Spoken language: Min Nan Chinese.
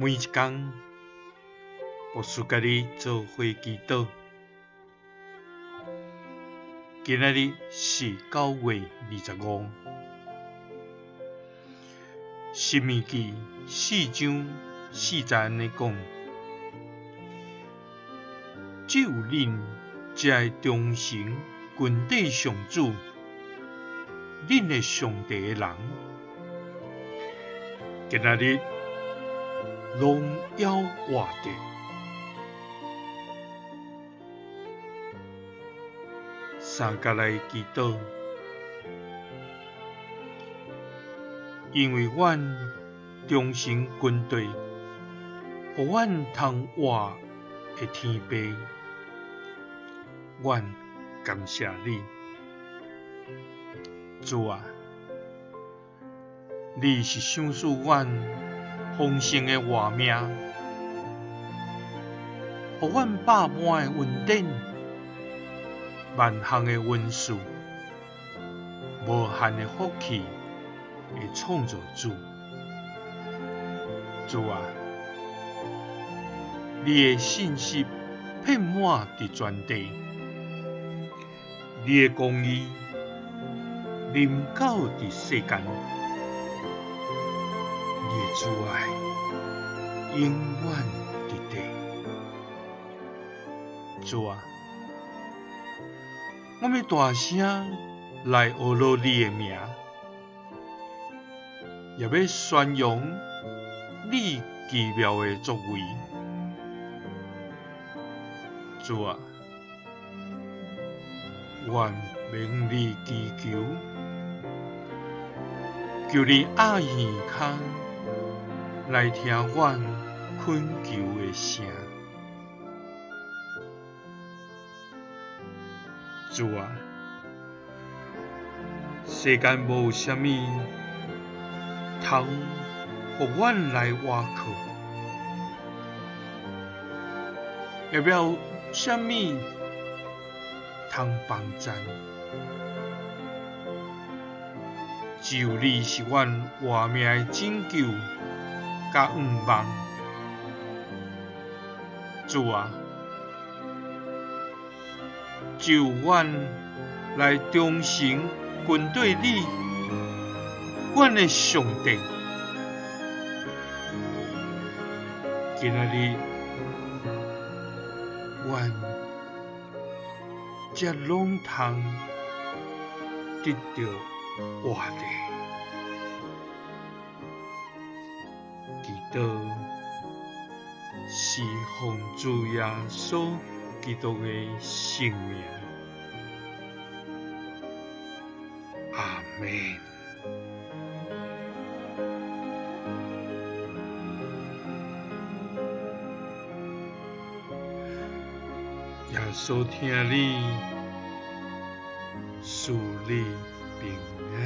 每一工，牧師佮你做伙祈禱。今仔日是9月25，申命記4章4節按呢講：只有恁才會忠誠跟綴上主，恁的上帝的人，今仔日攏猶活著。三佮來祈禱，因為阮忠誠跟綴，予阮通活的天父，阮感謝你，主啊，你是賞賜阮豐盛的活命，予阮飽滿的恩典，萬項的恩賜，無限的福氣的創造主。主啊，你的信實遍滿佇全地，你的公義臨到佇世間，你的慈愛永遠佇地。主啊，我欲大聲來呵咾你的名，也欲宣揚你奇妙的作為。主啊，阮欲向你祈求，求你掩耳孔來聽阮懇求的聲。主啊，世間無啥物通予阮來倚靠，也無啥物通幫贊，只有你是阮活命的拯救佮向望。主啊，只有阮來忠誠跟綴你，阮的上帝。今仔日，阮才攏通得著活著。祈禱是奉主耶穌基督的聖名，阿們。耶穌疼你，賜你平安。